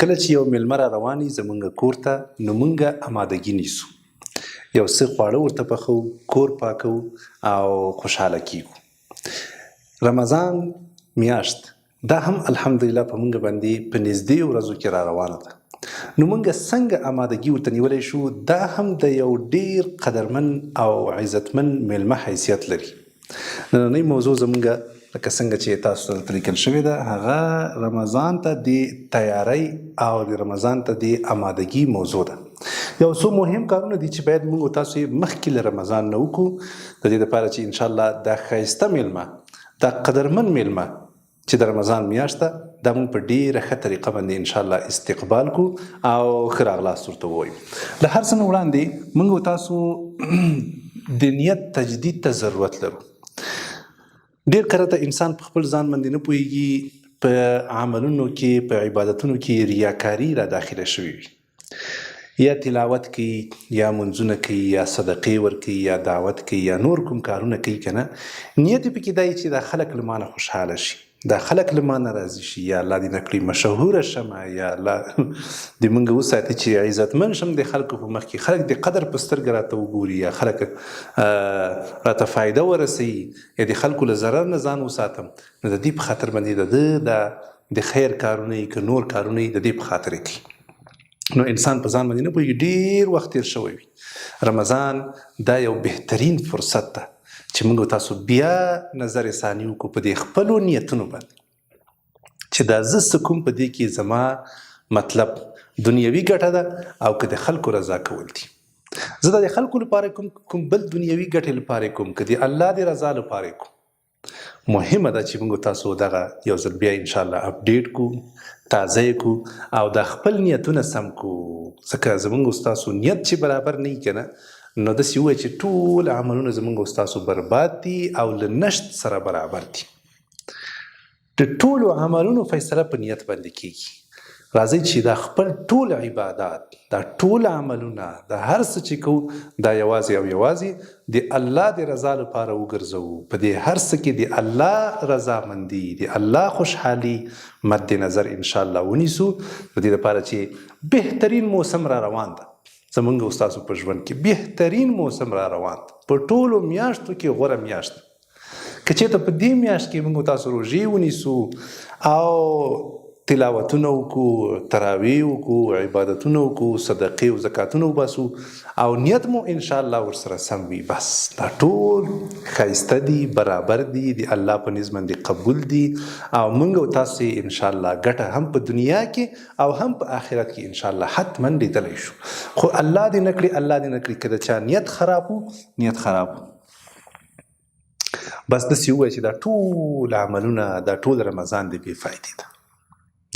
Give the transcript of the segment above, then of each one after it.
کله چې یو میلمه را روان وي زمونږ کور ته، نو مونږ امادګي نیسو، یو څه خواړه ورته پخوو، کور پاکوو او خوشحاله کیږو. رمضان میاشت دا هم الحمدلله په مونږ باندې په نږدې ورځو کې را روانه ده، نو مونږ څنګه امادګي ورته نیولی شو؟ دا هم د یو ډیر قدرمن او عزتمن میلمه حیثیت لري. نننۍ موضوع زمونږ لکه څنګه چې تاسو ته دلته لیکل شوې ده، هغه رمضان ته د تیاری او د رمضان ته د امادګي موضوع ده. یو څو مهم کارونه دي چې باید موږ تاسو یې مخکې له رمضان نه وکړو، د دې لپاره چې انشاءالله دا ښایسته میلمه، دا قدرمن میلمه چې د رمضان میاشت ده، دا موږ په ډیره ښه طریقه باندې انشاءالله استقبال کو او ښه راغلاست ورته ووایو. له هر څه نه وړاندې موږ تاسو د نیت تجدید ته ضرورت لرو. ډیر کرته انسان په خپل ځان باندې نه پوهیږي، په عملونو کې، په عبادتونو کې ریاکاري را داخله شوې وي، یا تلاوت کوي، یا منځونه کوي، یا صدقې ورکوي، یا دعوت کوي، یا نور کوم کارونه کوي، که نه نیت یې پکې دا وي چې دا خلک له ما نه خوشحاله شي، دا خلک له ما نه راضي شي، یا الله دې نه کړي مشهوره شم، یا الله دې مونږ وساتي چې عزتمن شم د خلکو په مخ کې، خلک د قدر په سترګه راته وګوري، یا خلک راته فایده ورسوي، یا د خلکو له ضرر نه ځان وساتم. نو د دې په خاطر باندې د ده د خیر کارونه یې که نور کارونه یې د دې په خاطر یې کوي. نو انسان په ځان باندې نه پوهېږي، ډېر وخت تېر شوی وي. رمضان دا یو بهترین فرصت ده چې موږ تاسو بیا نظر ثاني وکړو په دې خپلو نیتونو باندې چې دا زه څه کوم، په دې کې زما مطلب دنیوي ګټه ده او که د خلکو رضا کول دي. زه دا د خلکو لپاره کوم، کوم بل دنیوي ګټې لپاره کوم، که د الله د رضا لپاره کوم. مهمه ده چې موږ تاسو دغه یو ځل بیا ان شاء الله اپډیټ کو، تازه یې کو او دا خپل نیتونه سم کو، ځکه زمونږ ستاسو نیت چې برابر نه وي که نه، نو داسې ووایه چې ټول عملونه زمونږ ستاسو برباد دي او له نشت سره برابر دي. د ټولو عملونو فیصله په نیت باندې کیږي. راځئ چې دا خپل ټول عبادات، دا ټول عملونه، دا هر څه چې کوو، دا یوازې او یوازې د الله د رضا لپاره وګرځوو. په دې هر څه کې د الله رضامندي، د الله خوشحالي مد نظر ان شاء الله ونیسو، د دې لپاره چې بهترین موسم را روان ده. زمونږ او ستاسو په ژوند کې بهترین موسم را روان ده، په ټولو میاشتو کې غوره میاشت. که چېرته په دې میاشت کې موږ تاسو روژې ونیسو او تلاوتونه وکړو، تراویح وکړو، عبادتونه وکړو، صدقې او زکاتونه وباسو او نیت مو ان شاء الله ورسره سم وي، بس دا ټول ښایسته دي، برابر دي، د الله په نزد باندې قبول دي او موږ او تاسو ان شاء الله ګټه هم په دنیا کې او هم په آخرت کې ان شاء الله حتما لیدلی شو. خو الله دې نه کړي، الله دې نه کړي که د چا نیت خراب و، نیت خراب و، بس داسې ووایه چې دا ټول عملونه، دا ټول رمضان دی بې فایدې ده.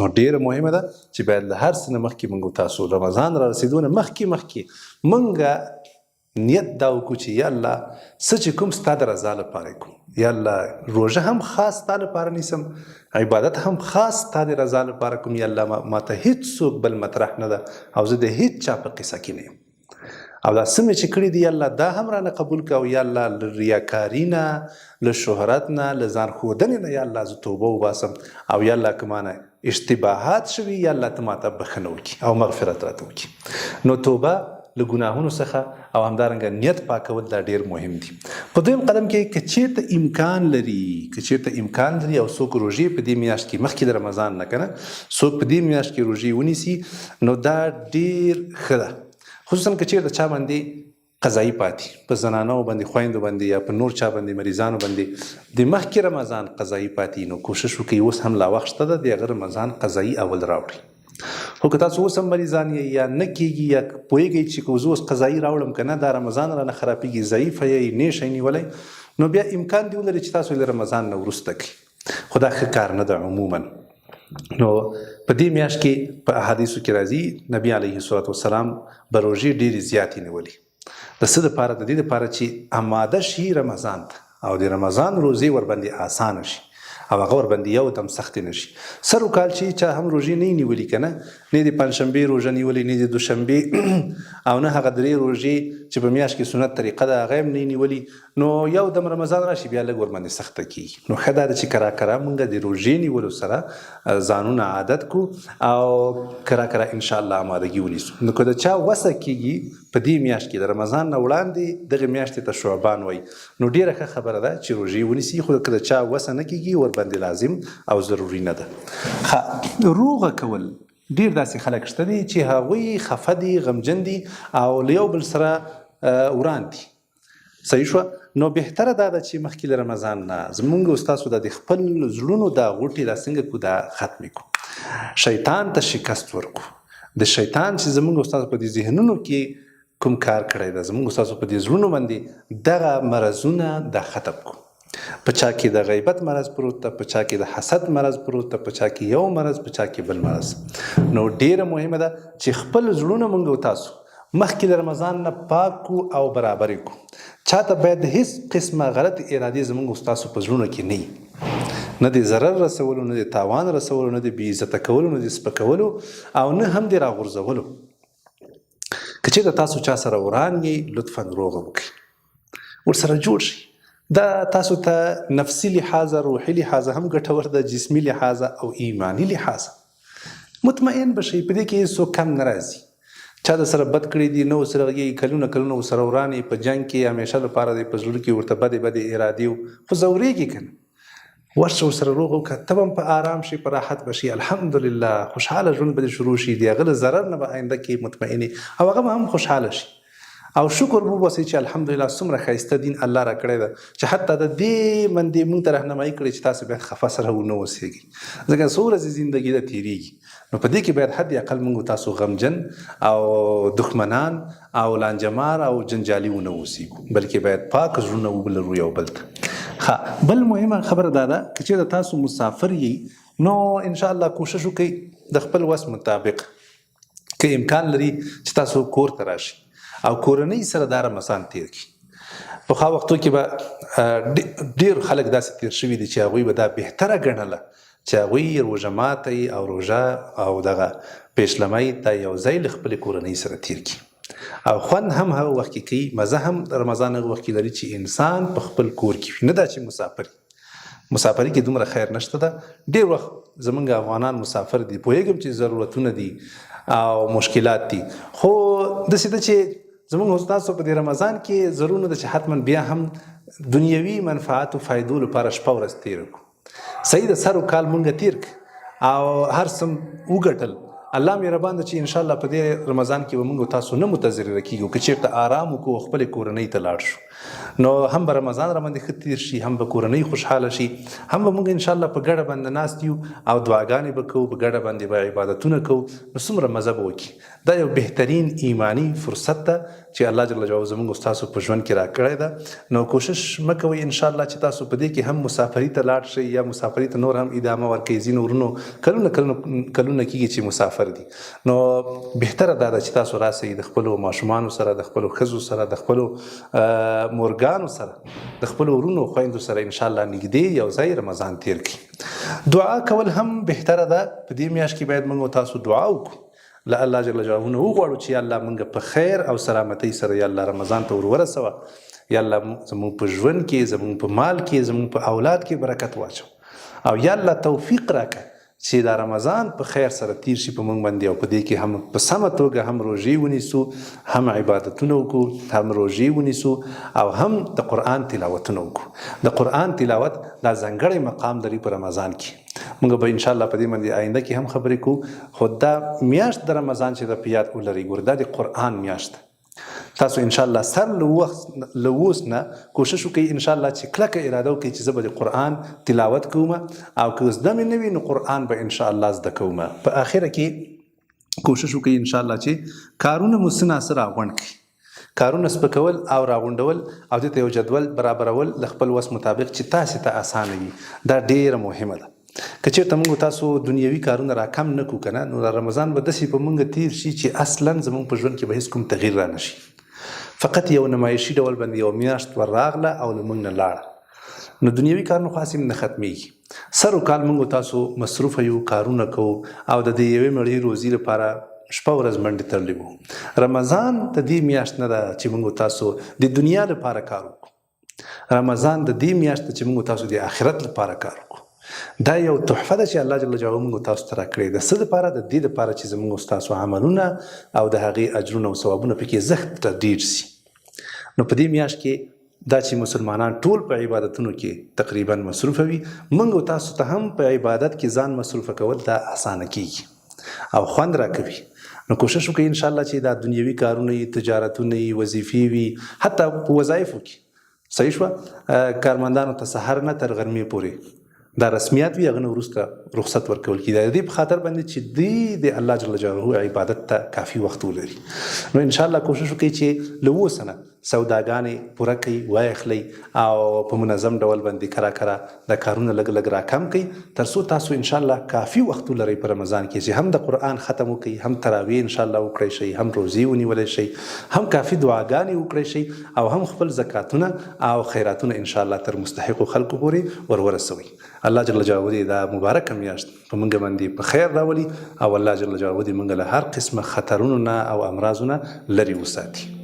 نو ډېره مهمه ده چې باید له هر څه نه مخکې موږ تاسو رمضان را رسېدو نه مخکې مخکې موږ نیت دا وکړو چې یا الله څه چې کوم ستا د رضا لپاره کوم، یا الله روژه هم خاص ستا لپاره نیسم، عبادت هم خاص ستا د رضا لپاره کوم، یا الله ما ته هیڅ څوک بل مطرح نه ده او زه د هیڅ چا په قصه کې نه یم، او دا څه مې چې کړي دي یا الله دا هم رانه قبول کړه، او یا الله له ریاکاري نه، له شهرت نه، له ځان ښودنې نه یا الله زه توبه وباسم، او یا الله که مانه اشتباهات شوي یا الله ته ماته بښنه وکړي او مغفرت راته وکړي. نو توبه له ګناهونو څخه او همدارنګه نیت پاکول دا ډیر مهم دي. په دویم قدم کې که چیرته امکان لري، که چیرته امکان لري او څوک روژې په دې میاشت کې مخکې د رمضان نه کنه څوک په دې میاشت کې روژې ونیسي نو دا ډیر ښه ده، خصوصا که چیرته چا باندې قضایي پاتې، په زنانو باندې، خویندو باندې، یا په نور چا باندې، مریضانو باندې د مخکې رمضان قضایي پاتې، نو کوشش وکړئ اوس هم لا وخت شته ده د هغه رمضان قضایي اول راوړئ. خو که تاسو اوس هم مریضان یئ یا نه کیږي یا پوهیږئ چې که زه اوس قضایي راوړم که نه دا رمضان رانه خرابیږي، ضعیفه یئ، نه شئ نیولی، نو بیا امکان دې ولري چې تاسو له رمضان نه وروسته کړئ، خو دا ښه کار نه ده عموما. نو په دې میاشت کې په احادیثو کې راځي نبی علیه الصلاة والسلام به روژې ډېرې زیاتې نیولې، د څه دپاره؟ د دې دپاره چې اماده شي رمضان ته او د رمضان روزې ورباندې اسانه شي. او هغه ورباندې یو دم سختې نه شي. سر و کال چې چا هم روژې نه نیولي که نه، نه د پنجشنبې روژه نیولې، نه د دوشنبې او نه هغه درې روژې چې په میاشت کې سنت طریقه ده هغه هم نه نیولي، نو یو دم رمضان راشي بیا لږ ورباندې سخته کیږي. نو ښه دا ده چې کرا کرا مونږ د روژې نیولو سره ځانونه عادت کو او کرا کرا ان شاء الله آمادګي ونیسو. نو که د چا وسه کیږي په دې میاشت کې د رمضان نه وړاندې دغې میاشتې ته شعبان وایي، نو ډیره ښه خبره ده چې روژې ونیسي، خو که د چا وسه نه کیږي ورباندې لازم او ضروري نه ده. ښه روغه کول، ډیر داسې خلک شته دي چې هغوی خفه دي، غمجن دي او له یو بل سره وران دي. صحیح شوه؟ نو بهتره دا ده چې مخکې له رمضان نه زمونږ او ستاسو د خپل زړونو دا غوټې دا څنګه کو دا ختمې کو، شیطان ته شکست ورکو. د شیطان چې زمونږ او ستاسو په دې ذهنونو کې کوم کار کړی ده، زمونږ او ستاسو په دې زړونو باندې دغه مرضونه دا ختم کو. په چا کې د غیبت مرض پروت ده، په چا کې د حسد مرض پروت ده، په چا کې یو مرض، په چا کې بل مرض. نو ډیره مهمه ده چې خپل زړونه مونږ او تاسو مخکې له رمضان نه پاک کو او برابر کو. چاته باید هیڅ قسمه غلط ارادې زمونږ او تاسو په زړونو کې نه وي، نه د ضرر رسولو، نه د تاوان رسولو، نه د بې عزته کولو، نه د سپکولو او نه هم د راغورځولو. که چېرته تاسو چا سره وران یئ، لطفا روغه وکړئ، ورسره جوړ شئ. دا تاسو ته نفسي لحاظه، روحي لحاظه هم ګټور ده، جسمي لحاظه او ایماني لحاظه. مطمئن به شئ، په دې کې هېڅوک کم نه راځي. چا د سره بد کړي دي، نه ورسره غږېږي، کلونه کلونه ورسره وران یې، په جنګ کې همېشه لپاره دی، په زړه کې ورته بدې بدې ارادې وو، خو ځورېږي که نه. ورشه ورسره روغه وکړه، ته به هم په آرام شې، په راحت به شې، الحمدلله خوشحاله ژوند به دې شروع شي، د هغه له ضرر نه به آینده کې مطمئن او هغه به هم خوشحاله شي. او شکر به وباسئ چې الحمدلله څومره ښایسته دین الله راکړی ده چې حتی د دې باندې مونږ ته رهنمایي کړې چې تاسو باید خفه سره ونه اوسېږئ، ځکه څو ورځې زندګي ده تېرېږي. نو په دې کې باید حد اقل مونږ تاسو غمجن او دښمنان او لانجمار او جنجالي ونه اوسیږو، بلکې باید پاک زړونه ولرو یو بل ته. ښه بل مهمه خبره دا ده که چېرته تاسو مسافر یئ نو ان شاء الله کوشش وکړئ د خپل وس مطابق که امکان لري چې تاسو کور ته راشئ او کورنۍ سره دا رمضان تیر کړئ. په خا وختو کې به ډیر خلک داسې تیر شوي دي چې هغوی به دا بهتره ګڼله چې هغوی روژه ماتی او روژه او دغه پیشلمی دا یو ځای له خپلې کورنۍ سره تیر کړي او خوند هم هغه وخت کې کوي، مزه هم رمضان هغه وخت کې لري چې انسان په خپل کور کې وي، نه دا چې مسافر. مسافري کې دومره خیر نشته ده. ډیر وخت زمونږ افغانان مسافر دي، پوهېږم چې ضرورتونه دي او مشکلات دي، خو داسې ده چې زمونږ تاسو په دې رمضان کې ضرور نه ده چې حتما بیا هم دنیوي منفعت او فایدو لپاره شپه ورځ تېره کړو. صحیح ده، سر کال مونږ تیر ک او هر څه وګټل، الله مهربان ده چې ان شاء الله په دې رمضان کې به مونږ تاسو نه متضرر کیږو. که چیرته آرام وکړو، خپل کورنۍ ته لاړ شو، نو هم به رمضان را باندې ښه تیر شي، هم به کورنۍ خوشحاله شي، هم به مونږ ان شاء الله په ګډه باندې ناست یو او دعاګانې به کوو، په ګډه باندې به عبادتونه کوو، نو څومره مزه به وکړي. دا یو بهترین ایمانی فرصت ده چې الله جل جلاله زموږ او ستاسو په ژوند کې راکړی ده. نو کوشش مه کوئ ان شاء الله چې تاسو په دې کې هم مسافري ته لاړ شئ یا مسافري ته نور هم ادامه ورکړئ. ځینو ورونو کلونه کلونه کلونه کېږي چې مسافر دي، نو بهتره دا ده چې تاسو راسئ د خپلو ماشومانو سره، د خپلو ښځو سره، د خپلو مورګانو سره، د خپلو ورونو خویندو سره ان شاء الله نږدې یو ځای رمضان تیر کړئ. دعا کول هم بهتره ده. په دې میاشت کې باید موږ تاسو دعا وکړو، له الله جل جلاله نه وغواړو چې یا الله مونږ په خیر او سلامتۍ سره یا الله رمضان ته ور ورسوه، یا الله زموږ په ژوند کې، زموږ په مال کې، زموږ په اولاد کې برکت واچو، او یا الله توفیق راکړه چې دا رمضان په خیر سره تیر شي په مونږ باندې، او په دې کې هم په سمه توګه هم روژې ونیسو، هم عبادتونه وکړو، هم روژې ونیسو او هم د قرآن تلاوتونه وکړو. د قرآن تلاوت دا ځانګړی مقام لري په رمضان کې. موږ به ان شاء الله په دې باندې آینده کې هم خبرې کوو، خو دا میاشت د رمضان چې د په یاد ولرئ، ګور دا د قرآن میاشت ده. تاسو ان شاء الله سر له وخت له اوس نه کوشش وکړئ ان شاء الله چې کلکه اراده وکړئ چې زه به د قرآن تلاوت کوم، او که زده مې نه وي نو قرآن به ان شاء الله زده کوم. په آخره کې کوشش وکړئ ان شاء الله چې کارونه مو څه ناڅه راغونډ کړئ. کارونه سپکول او راغونډول او دې ته یو جدول برابرول له خپل وس مطابق چې تاسې ته اسانه وي، دا ډېره مهمه ده. که چېرته موږ تاسو دنیوي کارونه را کم نه کړو که نه، نو دا رمضان به داسې په موږ تېر شي چې اصلا زموږ په ژوند کې به هېڅ کوم تغییر را نه شي. فقط یو نمایشي ډول باندې یوه میاشت ور راغله او له موږ نه لاړه. نو دنیوي کارونه خو هسې هم نه ختمېږي. سر کال موږ تاسو مصروف یو، کارونه کوو او د دې یوې مړې روزي لپاره شپه ورځ منډې تړلې وو. رمضان د دې میاشت نه ده چې موږ تاسو د دنیا لپاره کار وکړو. رمضان د دې میاشت چې موږ تاسو د آخرت لپاره کار وکړو. دا یو تحفه ده چې الله جل جلاله موږ تاسو ته راکړې ده. څه لپاره؟ د دې لپاره چې زموږ تاسو عملونه او د هغې اجرونه او ثوابونه پکې زښت ډېر سي. نو په دې میاشت کې دا چې مسلمانان ټول په عبادتونو کې تقریبا مصروف وي، موږ او تاسو ته هم په عبادت کې ځان مصروف کول دا اسانه کیږي او خوند راکوي. نو کوشش وکړئ ان شاء الله چې دا دنیوي کارونه وي، تجارتونه وي، وظیفې وي، حتی په وظایفو کې صحیح شوه، کارمندانو ته سهار نه تر غرمې پورې دا رسمیات وي، هغه نه وروسته رخصت ورکول کیږي. د دې په خاطر باندې چې دوی د الله جل جلاله عبادت ته کافي وخت ولري. نو ان شاء الله کوشش وکړئ چې له اوسه نه سوداګانې پوره کړئ، وایخلئ او په منظم ډول باندې کرا کرا دا کارونه لږ لږ راکم کړئ، تر څو تاسو ان شاء الله کافي وخت ولرئ په رمضان کې چې هم د قرآن ختم وکړئ، هم تراویح ان شاء الله وکړئ شئ، هم روزې ونیولی شئ، هم کافي دعاګانې وکړئ شئ او هم خپل زکاتونه او خیراتونه ان شاء الله تر مستحقو خلکو پورې ور ورسوئ. الله جل جلاله دې دا مبارکه میاشت په موږ باندې په خیر راولي او الله جل جلاله دې موږ له هر قسمه خطرونو نه او امراضو نه لرې وساتي.